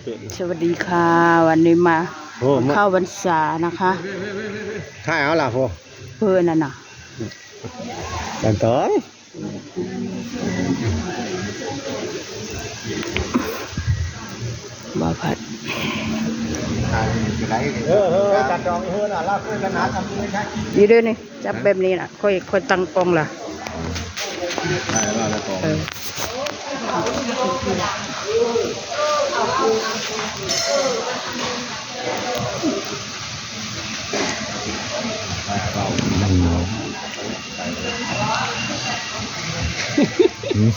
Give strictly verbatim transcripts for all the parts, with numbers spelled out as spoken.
สวัสดีค่ะ วันนี้มา โอ้ มา เข้าพรรษานะคะ ถ่ายเอาล่ะโห เพื่อนน่ะนะ กันต่อย บ่าวผัด เออ เออ จัดจองเฮือนน่ะ ลากขึ้นกันนะ อยู่ด้วยนี่ จับแบบนี้น่ะ ค่อย ค่อยตั้งกล้องล่ะ ได้แล้ว แล้วก็ เออ อืม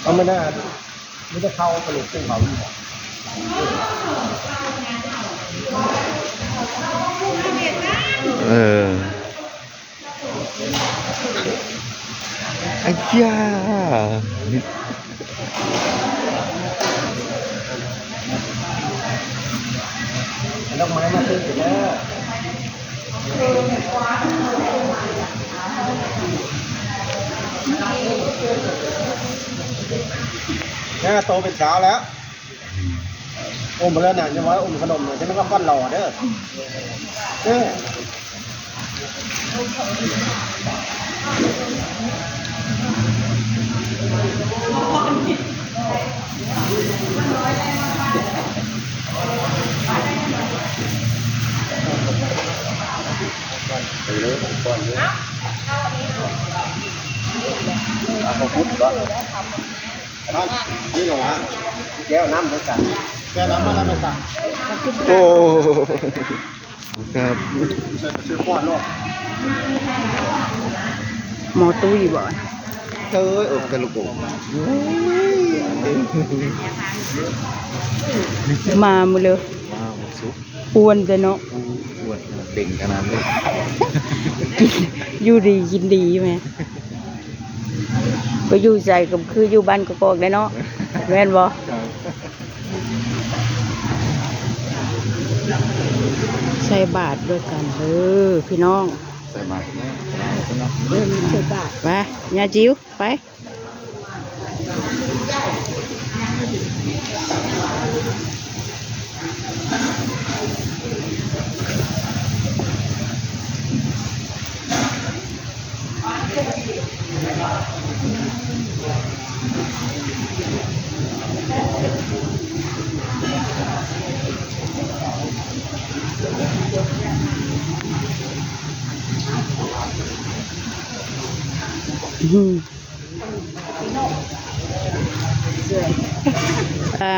เอาไม่ได้ ไม่ได้เข้าไปเลยซึ่งเขา เออ ไอ้ย่า ดอกไม้มาซื้อเด้อ เนี่ยโตเป็นสาวแล้ว อมไปแล้วน่ะ ยังว่าอมขนมน่ะ จะไม่ก็ฟันหล่อเด้อ เออ ไปเลย ไปก่อนเลย เอาขอบคุณก่อน นั่น นี่เหรอวะ แก้วน้ำด้วยกัน แก้วน้ำมาแล้วไหมจ๊ะ โอ้ ครับ ซื้อป้อนเนาะ หมอตุ้ยบ่ เอ้ย อบตะลุกอบ มามื้อเลย มามื้อสุก อ้วนแต่เนาะ อ้วน เด่งขนาดนี้ อยู่ดีกินดีแหม ไปอยู่ไสก็คืออยู่บ้านกอกๆ แหละเนาะ แม่นบ่ ครับ ใส่บาตรด้วยกันเด้อพี่น้อง ใส่บาตรนะ เออ ใส่บาตร ไป ย่าจิ๋ว ไป อืม อ่า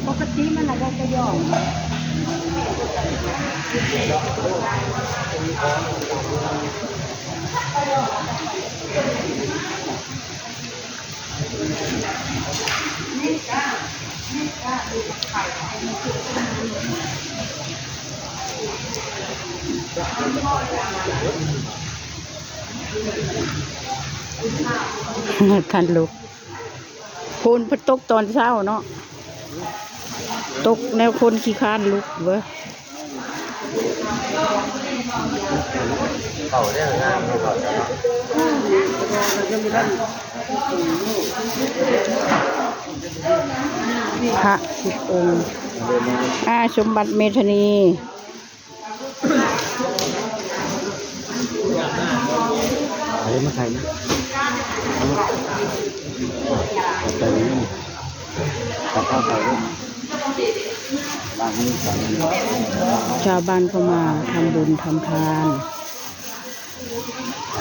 ปกติมันน่ะได้กระยอง คันลุก ฝนตกตอนเช้าเนาะ ตกแนวคนขี้คร้านลุกเว้ย พระสิบองค์ อ่า สมบัติเมธานี เอาเลยมาใส่นะ เอามาใส่นี่ ตักข้าวใส่ด้วย ล้างให้ใส่ ชาวบ้านก็มาทำบุญทำทาน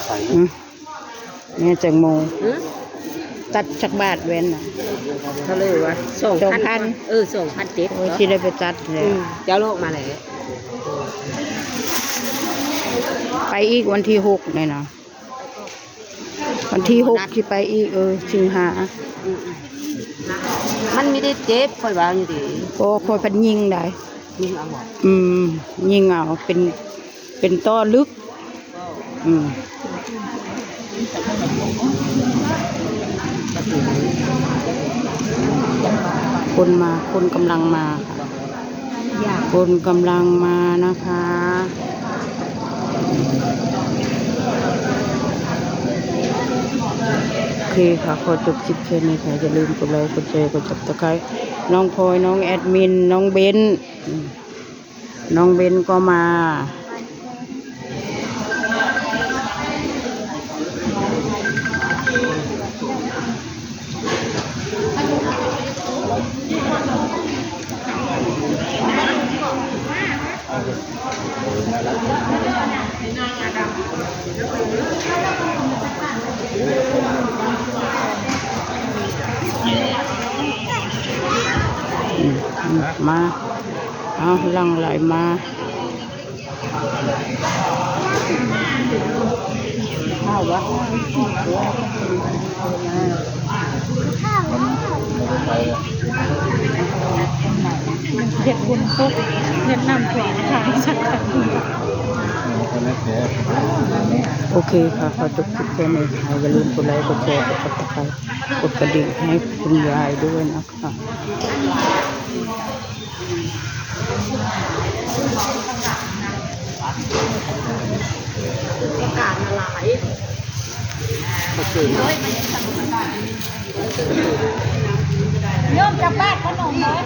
ใส่ อืม แม่แตงโม หือ ตัดจักบาทแว่นน่ะ เท่าไหร่วะ สองพัน สองพัน เออ สองพันเจ็ด โอ้ย สิได้ไปตัดแล้ว อืม เจ้าโลกมาแล้ว ไปอีกวันที่หกเนี่ยนะ วันที่หกสิไปอีก เออ สิงหา อืม อืม มันมีได้เจ็บ ข่อยว่าจั่งซี้ โอ้ ข่อยพัดยิงได้ ยิงเอาบ่ อืม ยิงเอา เป็น เป็นต่อลึก อืม คนมา คนกำลังมาค่ะ คนกำลังมานะคะ โอเคค่ะ ขอจบคลิปแค่นี้ค่ะ อย่าลืมกดไลค์ กดแชร์ กด Subscribe น้องพลอย น้องแอดมิน น้องเบน อืม น้องเบนก็มา อืม อืม มา เอา หลั่งไหลมา ข้าววะ เฮ็ดบุญปุ๊บ เฮ็ดน้ำท่วมทางสักครั้ง โอเคค่ะ ขอจบคลิปแค่นี้ค่ะ อย่าลืมกดไลค์ กดแชร์ กด Subscribe กดกระดิ่งให้คุณยายด้วยนะคะ โยมจะปาดขนมเลย